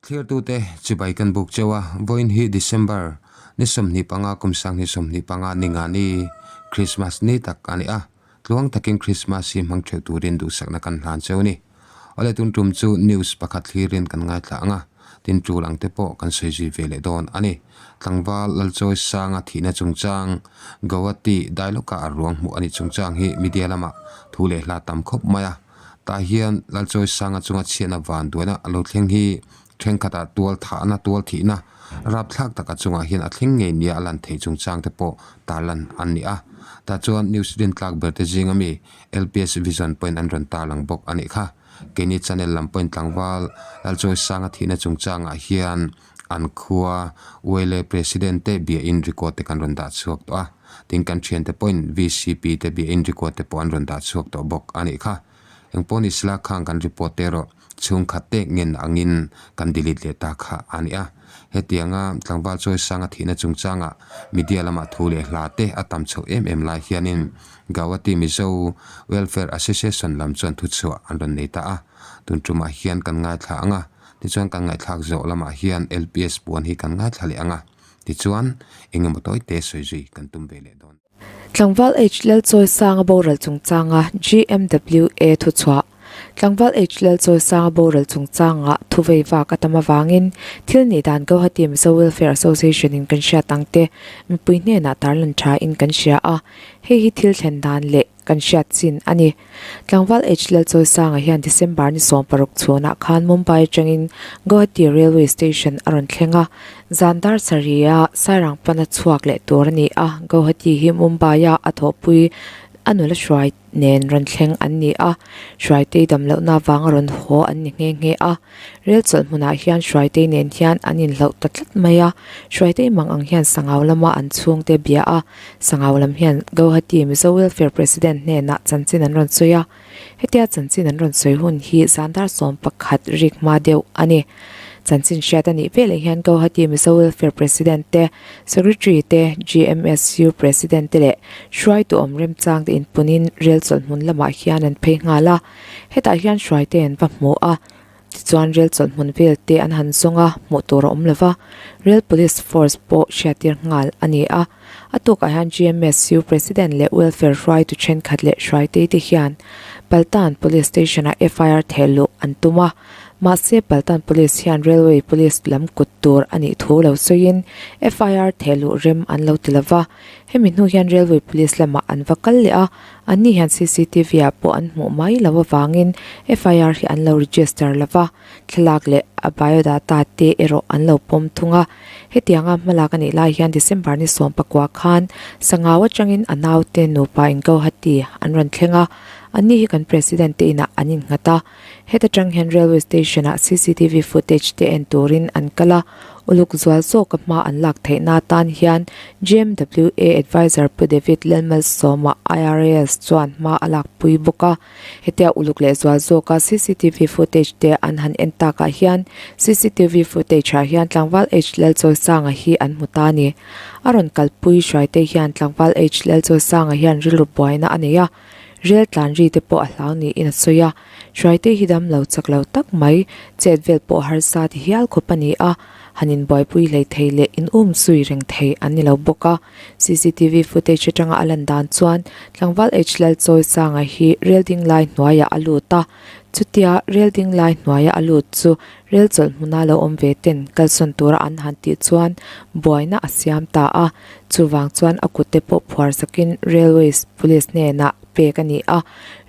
Thliartute chibai kan buk cheu a, vawiin hi December ni 25 kum 2025 ni nga ni, Christmas ni tak a ni a, tluang takin Christmas hi hmang theuh turin duhsakna kan hlan cheu a ni. Awle tun tum chu news pakhat thlirin kan ngaithla ang a, tin tul ang te pawh kan sawi zui ve leh dawn a ni. Tlangval Lalchawi Sanga thihna chungchang, Guwahati Dailawka a ruang hmuh a nih chungchang hi media lamah thu leh hla tam khawp mai a. Tah hian Lalchawi Sanga chunga chhiatna van duaina a lo thleng hi thenkhatah tual thahna, tual thihna rapthlak taka chungah hian a thleng ngei nia a lan theih chungchang te pawh tarlan an ni a. Tah chuan news rintlak ber te zinga mi LPS Vision pawhin an rawn tarlang bawk a nih kha. Keini channel lam pawhin tlangval Lalchawi Sanga thihna chungchangah hian an khua Uele President te biain record te kan rawn dah chhuak tawh a, tin kan thiante pawhin VCP te biain record te pawh an rawn dah chhuak tawh bawk a nih kha. Engpawh ni sila khang kan report te erawh chhungkhat te ngen angin kan delete leh ta kha a ni a. Hetianga tlangval chawisanga thihna chungchangah media lamah thu leh hla te a tam chhoh em em lai hianin Gauhati Mizo Welfare Association lam chuan thuchhuah an rawn nei ta a, tun tumah hian kan ngaithla ang a. Tichuan kan ngaihthlak zawh lamah hian LPS puan hi kan ngaithla leh ang a, tichuan eng emaw tawi te sawi zui kan tum ve leh dawn. Tlangval H Lalchawisanga boral chungchanga GMWA thuchhuah Tlangval H Lalchawisanga boral chungchanga thuvei vak a tam avangin thil nih dan Guwahati Mizo Welfare Association in kan hriat ang te mipui hnenah tarlan tha in kan hria a, hei hi thil thlen dan leh kan hriat chin a ni. Tlangval H Lalchawisanga hian December ni 16 chhunah khan Mumbai atangin Guwahati Railway Station a rawn thleng a, zan dar sarih-a Sairang pana chhuak leh tur a ni a, Guwahati hi Mumbai-a a thawhpui a nula hruai nen rawn thleng an ni a, Hruaitei damlohna avanga rawn haw an ni nghe nghe a. Rel chawlh hmunah hian Hruaitei nen hian an inhlauh ta tlat mai a, Hruaitei mang ang hian Sangau lama an chhungte bia a, Sangau lam hian Guwahati Mizo Welfare President hnenah chanchin an rawn sawi a, hetia chanchin an rawn sawi hun hi zan dar 11 rik hma deuh a ni. Chanchin hriat a nih veleh hian Guwahati Mizo Welfare President te, Secretary te, GMSU President te leh hruaitu awm remchang te inpunin rel chawlh hmun lamah hian an phei nghal a, hetah hian hruaite an va hmu a. Tichuan rel chawlh hmun vel te an han zawng a, hmuh tur a awm lo va, Rail Police Force pawh hriattir nghal a ni a. A tukah hian GMSU President leh Welfare hruaitu thenkhat leh hruaitei te hian Paltan Police Station-ah FIR theh luh an tum a. Mahse Paltan Police hian Railway Police lam kut tur a nih thu lo sawiin FIR theh luh rem an lo ti lo va. Hemi hnu hian Railway Police lamah an va kal leh a, Anni hian CCTV ah pawh an hmuh mai lo avangin FIR hi an lo register lo va, thlalak leh a biodata te erawh an lo pawm thung a. Hetianga hmalak a nih lai hian December ni 19 khan Sangau atangin a naute nupa in Guwahati an rawn thleng a, anni hi kan President te inah an innghat a. Heta tang hian railway station ah CCTV footage te en turin an kal a, uluk zual zawk a hma an lak theihna atan hian GMWA adviser Pu David Lalmalsawma IRAS chuan hma a lakpui bawk a. Hetia uluk leh zual zawk a CCTV footage te an han en takah hian CCTV footage ah hian tlangval H Lalchawisanga hi an hmu ta a ni. A rawn kalpui hruaite hian tlangval H Lalchawisanga hian rilru buaina a nei a. Rel tlan ri te pawh a hlau niin a sawi a, Hruaite hi dam lo chak lo tak mai, chet vel pawh harsa ti hial khawp a ni a, han inbuaipui hlei thei leh in um zui reng thei an ni lo bawk a. CCTV footage atanga a lan dan chuan tlangval H Lalchawisanga hi rel ding lai hnuaiah a lut a, chutia rel ding lai hnuaia a lut chu rel chawlh hmuna lo awm ve ten kalsawn tura an han tih chuan buaina a siam ta a. Chuvang chuan a kutte pawh phuar sakin Railways Police hnenah pek a ni a,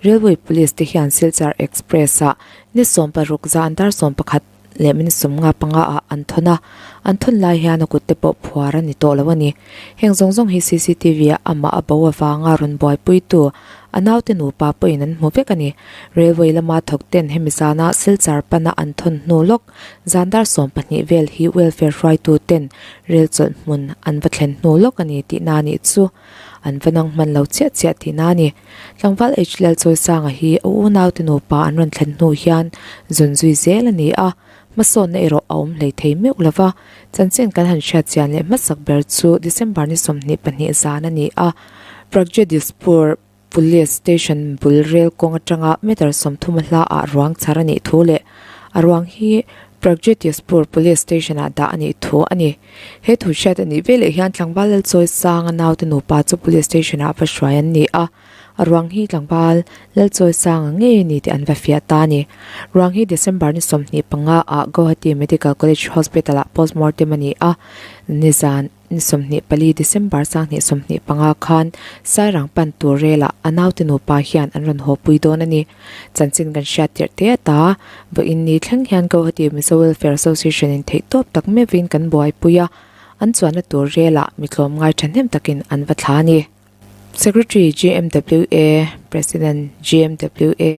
Railway Police te hian Silchar Express-ah ni 16 zan dar 11 leh minute 55 ah an thawn a, an thawn lai hian a kutte pawh phuar a ni tawh lo a ni. Heng zawng zawng hi CCTV ah amah a bo avanga rawn buaipuitu a naute nupa pawhin an hmu vek a ni. Railway lama thawk ten hemi zana Silchar pana an thawn hnu lawk zan dar 12 vel hi welfare hruaitu ten rel chawlh hmun an va thlen hnu lawk a ni tihna a nih chu. An va nang hman lo chiah chiah tihna a ni. Tlangval H Lalchawisanga hi a unaute nupa an rawn thlen hnu hian zawn zui zel a ni a, hmasawnna erawh a awm hlei thei meuh lo va. Chanchin kan han hriat chian leh hmasak ber chu December ni 22 zan a ni a, Pragjyotishpur Police Station bul rel kawng atanga meter 30 a hla ah ruang chhar a nih thu leh a ruang hi. Pragjyotispur Police Station-ah dah a nih thu a ni. He thu hriat a nih veleh hian tlangval Lalchawisanga naute nupa chu Police Station-ah va hruai an ni a, a ruang hi tlangval Lalchawisanga ngei a ni tih an va fiah ta a ni. Ruang hi December ni 25 ah Guwahati Medical College Hospital-ah postmortem a ni a, nizan. Ni 24 December 2025 khan Sairang pan tur relah a naute nupa hian an rawn haw pui dawn a ni. Chanchin kan hriat tirh te ata vawiin ni thleng hian Guwahati Mizo Welfare Association in theihtawp tak meuhin kan buaipui a, an chuanna tur relah mi tlawmngai thahnem takin an va thla a ni. Secretary GMWA, President GMWA.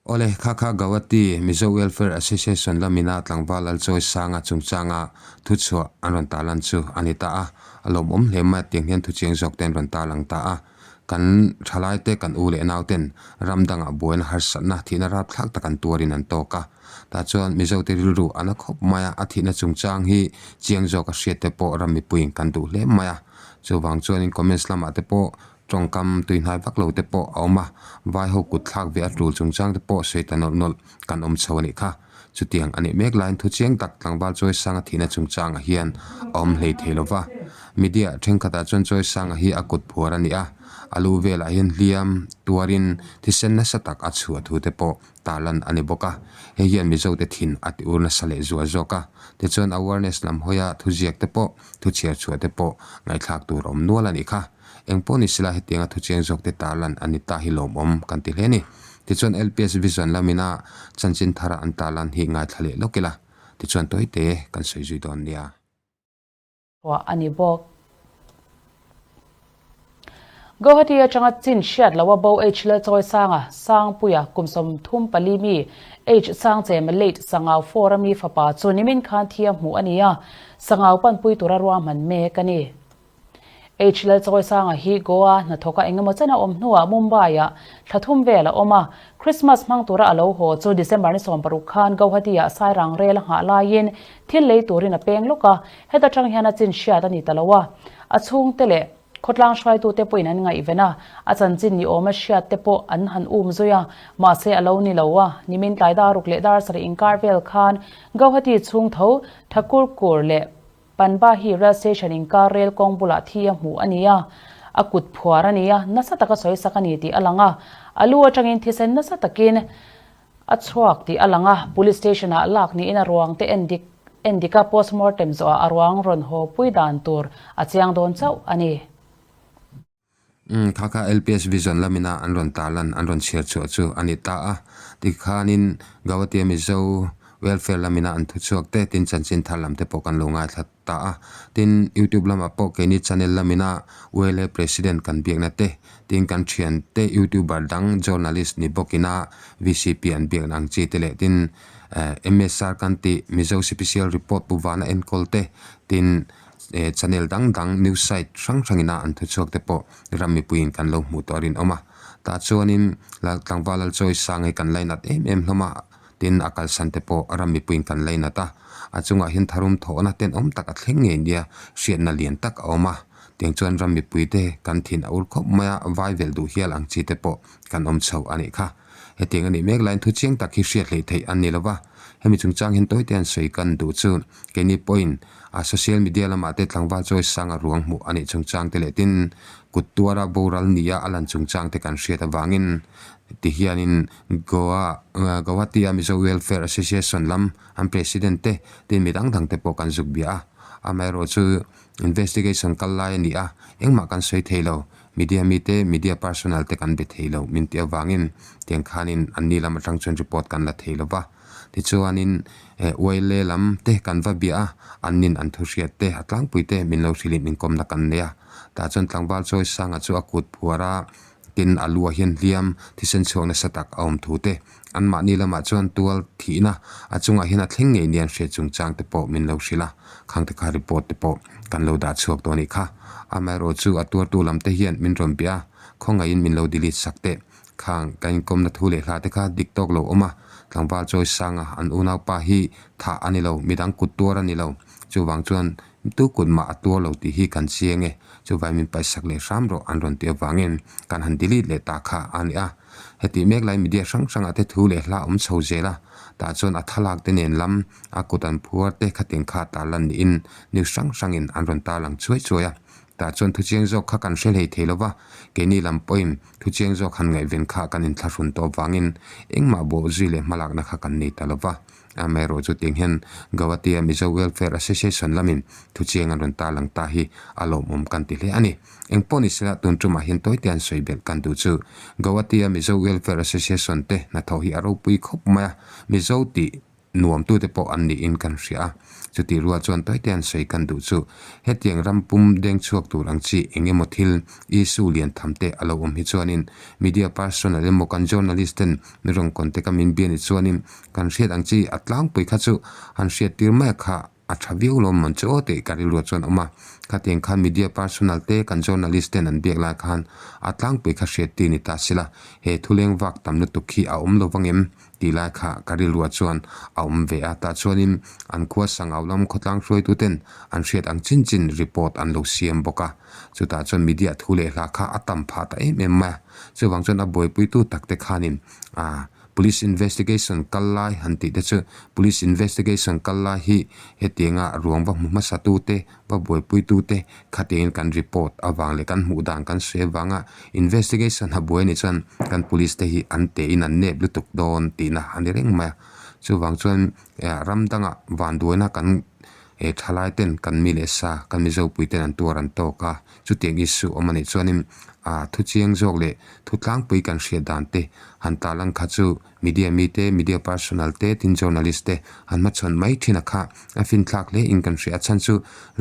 Awle, kha kha Gauhati Mizo Welfare Association lamina tlangval Lalchawisanga chungchanga thuchhuah an rawn tarlan chu a ni ta a, a lawmawm hle mai a tiang hian thuchiang zawk te an rawn tarlang ta a. Kan thalaite kan u leh nauten ram dangah buaina harsatna thihna rapthlak tak an tuarin an tawk a, tah chuan Mizote rilru a na khawp mai a, a thihna chungchang hi chiang zawk a hriat te pawh ram mipuiin kan duh hle mai a, chuvang chuanin comments lamah te pawh Tawngkam tuihnai vak lo te pawh a awm a, vai ho kut thlak ve a tul chungchang te pawh sawi ta nawlh nawlh kan awm chho a nih kha. Chutiang a nih mek laiin thu chiang tak tlangval Chawisanga thihna chungchangah hian a awm hlei thei lo va. Media thenkhatah chuan Chawisanga hi a kut phuar a ni a, a lu velah hian hliam tuarin thisen nasa tak a chhuah thu te pawh tarlan a ni bawk a. Hei hian Mizote thin a ti ur nasa leh zual zawk a. Tichuan awareness lam hawia thuziak te pawh, thuchhiar chhuah te pawh ngaihthlak tur a awm nual a nih kha. Eng pawh ni sela hetianga thuchiang zawk te tarlan a ni ta hi lawmawm kan ti hle a ni. Tichuan LPS Vision lamina chanchin thara an tarlan hi ngaithla leh lawk ila, tichuan tawite kan sawi zui dawn nia. Chhuah a ni bawk. Guwahati atanga chin hriat loha bo H Lalchawisanga, Sangpuia, kum 34 mi, H Sangchema late Sangau Four a mi fapa chu nimin khan thi a hmuh a ni a, Sangau panpui tura ruahman mek a ni. H Lalchawisanga hi Goa hnathawka engemaw chen a awm hnuah Mumbai-ah thla thum vel a awm a. Christmas hmang tura a lo haw chu December ni 60 khan Guwahati-ah Sairang rel a nghah laiin thil lei turin a peng lawk a, heta tang hian a chin hriat a ni ta lo a. A chhungte leh khawtlang hruaitute pawhin an ngaihven a, a chanchin ni awma hriat te pawh an han um zui a, mahse a lo ni lo a. Nimin tlai dar ruk leh dar sarih inkar vel khan Guwahati chhung tho Thakurkur leh Panbahi Rail Station inkar rel kawng bulah thi a hmuh a ni a, a kut phuar a ni a, nasa taka sawi sak a ni tih a lang a, a lu atangin thisen nasa takin a chhuak tih a lang a, Police Station ah lak niin a ruang te endik endik a postmortem zawhah a ruang rawn haw pui dan tur a chiang dawn chauh a ni. Umm, kha kha LPS Vision lamina an rawn tarlan, an rawn chhiar chhuah chu a ni ta a. Tikhanin Gauhati-a Mizo Welfare lamina an thuchhuak te, tin chanchin thar lam te pawh kan lo ngaithla ta a. Tin, YouTube lamah pawh keini channel lamina ULA President kan biakna te, tin kan thian te YouTuber dang journalist ni bawkina VCP an biakna ang chi te leh tin MSR kan tih Mizo Sipisial Report Pu Vana enkawl te, tin channel dang dang news site hrang hrangin a an thuchhuak te pawh ram mipuiin kan lo hmuh tawh a rinawm a. Tah chuanin tlangval Lalchawisang hi kan lainat em em hlawm a, tin a kalsan te pawh ram mipuiin kan lainat a. A chungah hian tharum thawhna tenawm tak a thleng ngei nia hriatna lian tak a awm a. Tiang chuan ram mipuite kan thin a ur khawp mai a, vai velh duh hial ang chi te pawh kan awm chho a nih kha. Hetiang a nih mek laiin thu chiang tak hi hriat hleih theih an ni lo va, hemi chungchang hian tawite an sawi kan duh chu keini pawhin a social media lamah te tlangval chawisanga ruang hmuh a nih chungchang te leh tin kut tuara boral nia a lan chungchang te kan hriat avangin ti hianin Goa Guwahati-a Mizo Welfare Association lam an president te tin mi dang dang te pawh kan zuk bia a, amaherawhchu investigation kal lai a ni a, engmah kan sawi thei lo. Media mite, media personal te kan be thei lo min tih avangin tiang khanin anni lam atang chuan report kan la thei lo va. Tichuanin YLA lam te kan va bia a, annin an thuhriat te, a tlangpui te min lo hrilhin inkawmna kan nei a. Tah chuan tlangval Chawisanga chu a kut phuar a, tin a lu ah hian hliam thisen chhuak nasa tak a awm thu te, anmahni lamah chuan tual thihna a chungah hian a thleng ngei nia an hriat chungchang te pawh min lo hrilh a, khangte kha report te pawh kan lo dah chhuak tawh a nih kha. Amaherawhchu a tuartu lam te hian min rawn bia a, khawngaihin min lo delete sak teh. Khang kan inkawmna thu leh hla te kha dik tawk lo awm a, tlangval Chawisanga an unaupa hi thah a ni lo, midang kut tuar a ni lo. Chuvang chuan tu kut mah a tuar lo tih hi kan chiang e. Chuvai min paisak leh hram rawh an rawn tih avangin kan han delete leh ta kha a ni a. Hetih mek lai media hrang hrangah te thu leh hla awm chho zel a, tah chuan a thlalak te nen lam a kut an phuar te khatiang kha tarlan niin news hrang hrangin an rawn tarlang chuai chuai a. Tah chuan thuchiang zawk kha kan hre hlei thei lo va, keini lam pawhin thuchiang zawk han ngaihven kha kan inthlahrun tawh avangin engmah bawhzui leh hmalakna kha kan nei ta lo va. Amaherawh chu tiang hian Guwahati-a Mizo Welfare Association lamin thuchiang an rawn tarlang ta hi a lawmawm kan ti hle a ni. Eng pawh ni sela tun tumah hian tawite an sawi belh kan duh chu Guwahati-a Mizo Welfare Association te hnathawh hi a ropui khawp mai a, Mizo tih nuamtute pawh an niin kan hria a. Chutih rual chuan tawite an sawi kan duh chu hetiang ram pum deng chhuak tur ang chi eng emaw thil issue lian tham te a lo awm hi chuanin media personal emaw kan journalist ten mi rawn contact a min bia ni chuanin Kan hriat ang chi a tlangpui kha chu han hriat tir mai kha a tha viau lo mawn chu aw tih ka rilru chuan a awm a. Khatiang khan media personal te kan journalist ten an biak lai khan a tlangpui kha hriat tir ni ta sila he thuleng vak tam lutuk khi a awm lo vang em tih lai kha ka rilru chuan a awm ve a. Tah chuanin an khua Sangau lam khawtlang hruaitu ten an hriat ang chin chin report an lo siam bawk a. Chutah chuan media thu leh hla kha a tam phah ta em em mai a. Chuvang chuan a buaipuitu tak te khanin ah Police investigation kal lai han tih te chu police investigation kal lai hi hetianga ruang va hmu hmasa tu te va buaipui tu te khatiangin kan report avang leh kan hmuh dan kan sawi avanga investigation a buai anih chuan kan police te hi an teh in an nep lutuk dawn tihna a ni reng mai a chuvang chuan ram dangah vanduaina kan thalai ten kan mi leh sa kan mizopui ten an tuar an tawk a. Chutiang issue awm anih chuanin ah thu chiang zawk leh thu tlangpui kan hriat dan te han tarlang kha chu media mite, media personal te tin journalist te han hmachhawn mai thin a kha a finthlak hle in kan hria a chhan chu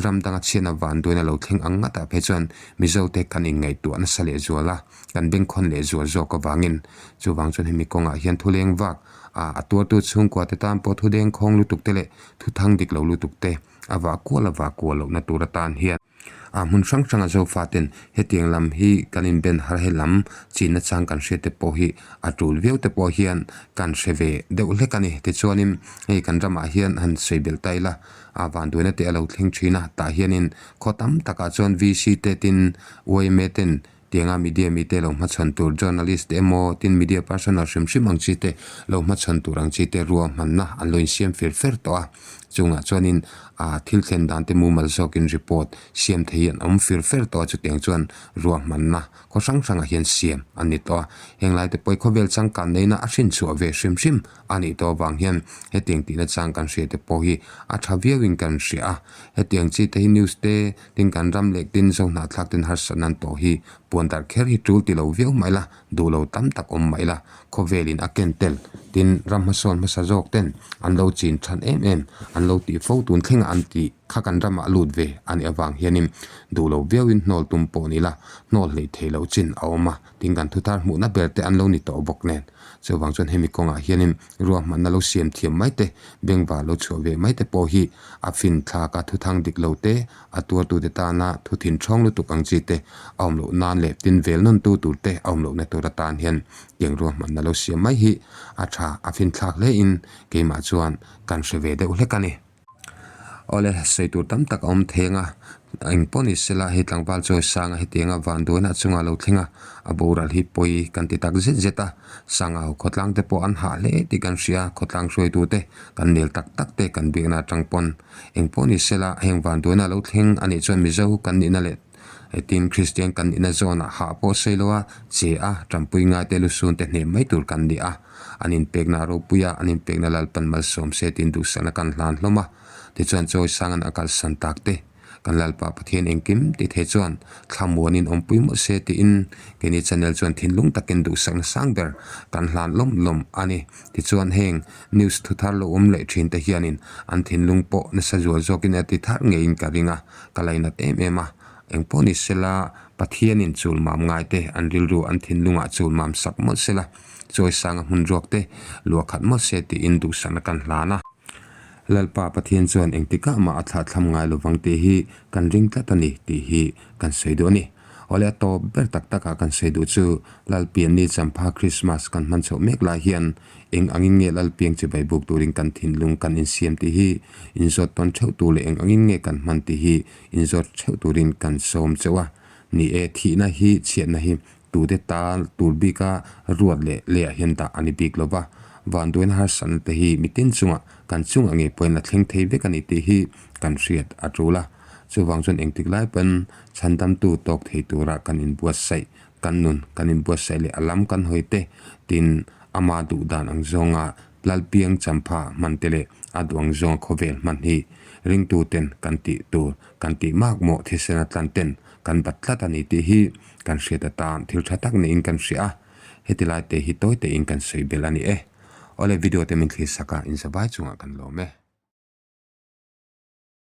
ram danga chhiatna vanduaina lo thleng ang ngatah phei chuan Mizo te kan inngaihtuah nasa leh zual a, kan bengkhawn leh zual zawk avangin chuvang chuan hemi kawngah hian thu leng vak ah a tuartu chhungkua te tan pawh thu dengkhawng lutuk te leh thu thang dik lo lutuk te a vah kual a vah kual lohna tur atan hian. A hmun hrang hranga Zofaten hetiang lam hi kan inben har he lam chinna chang kan hriat te pawh hi a tul viau te pawh hian kan hre ve deuh hlek a ni. Tichuanin hei kan ramah hian han sawi belh ta ila, a vanduaina te a lo thleng thin a, tah hianin khaw tam takah chuan VC te tin yma ten Tianga media mite lo hmachhawn tur journalist te emaw tin media personal hrim hrim ang chi te lo hmachhawn tur ang chi te ruahmanna an lo insiam fir fer tawh a. Chungah chuanin ah thil thlen dan te mumal zawkin report siam thei an awm fir fer tawh a chutiang chuan ruahmanna khaw hrang hrangah hian siam an ni tawh a. Heng lai te pawh hi khawvel changkan neihna a hrinchhuah ve hrim hrim a nih tawh avang hian hetiang tihna chang kan hriat te pawh hi a tha viauin kan hria a. Hetiang chi te hi news te Tin kan ram leh tin zo hnahthlak ten harsatna an tawh hi puan darh kher hi tul ti lo viau mah ila, duh lo tam tak awm mah ila, khawvelin a ken tel. Tin ram hmasawn hmasa zawk ten an lo chin than em em, an lo tih fo tun thlengah an tih kha kan ramah lut ve a nih avang hianin duh lo viauin hnawl tum pawh ni ila, hnawl hleih theih loh chin a awm a, tin kan thuthar hmuhna ber te an lo ni tawh bawk nen. Chuvang chuan hemi kawngah hianin ruahmanna lo siam thiam mai te, bengvar lo chhuah ve mai te pawh hi a fin thlak a, thuthang dik lo te, a tuartute tana thu thin ṭhawng lutuk ang chi te a awm loh nan leh tin vel nawntu tur te a awm lohna tur atan hian tiang ruahmanna lo siam mai hi a ṭha, a fin thlak hle in keimah chuan kan hre ve deuh hlek a ni. Awle, sawi tur tam tak a awm thei ang a, eng pawh ni sela hei tlangval chawi sanga hetianga vanduaina chunga lo thleng a, a boral hi pawi kan ti tak zet zet a, Sangau khawtlang te pawh an hah hle tih kan hria, khawtlang hruaitu te kan nel tak tak te kan biakna atang pawn eng pawh ni sela heng vanduaina lo thleng a nih chuan Mizo kan nihna leh tin Kristian kan nihna zawnah hah pawh sawi lo a, che a, tanpui ngai te lusun te hnem mai tur kan ni a. An inpekna a ropui a, an inpekna Lalpan malsawm se tiin duhsakna kan hlan hlawm a. Tichuan Chawisanga'n a kalsan tak te, Kan Lalpa Pathian engkim ti thei chuan thlamuanin awmpui mawlh se tiin keini channel chuan thinlung takin duhsakna sang ber kan hlan lawm lawm a ni. Tichuan heng news thuthar lo awm leh thin te hianin an thinlung pawh nasa zual zawkin a ti thar ngeiin ka ring a, ka lainat em em a. Engpawh ni sela Pathianin chulmam ngaite an rilru an thinlungah chulmam sak mawlh sela. Chawisanga hmun ruak te luah khat mawlh se tiin duhsakna kan hlan a. Lalpa Pathian chuan engtikah mah a thlahthlam ngai lovang tih hi kan ring tlat a ni tih hi kan sawi duh a ni. Awle a tawp ber tak takah kan sawi duh chu Lalpianni Champha Krismas kan hman chhoh mek lai hian eng angin nge Lalpiang chibai buk turin kan thinlung kan insiam tih hi inzawt tawn theuh tur leh eng angin nge kan hman tih hi inzawt theuh turin kan sawm cheuh a. Ni e, thihna hi chhiatna hi tute ta tur bika ruat leh leiah hian dah a ni bik lo va, vanduaina harsatna te hi mitin chungah kan chungah ngei pawhin a thleng thei vek a ni tih hi kan hriat a tul a. Chuvang chuan engtik lai pawn chhandamtu tawk thei tura kan inbuatsaih, kan nun kan inbuatsaih leh a lam kan hawi te tin ama duh dan ang zawnga Lalpiang champha hman te leh a duh ang zawnga khawvel hman hi ringtuten kan tih tur kan tih mak mawh thisen a tlan ten kan bat tlat a ni tih hi kan hriat atan thil tha tak niin kan hria a, heti lai te hi tawi tein kan sawi belh a ni e. Awle video te min thlir sak a, inzavai chungah kan lawm e.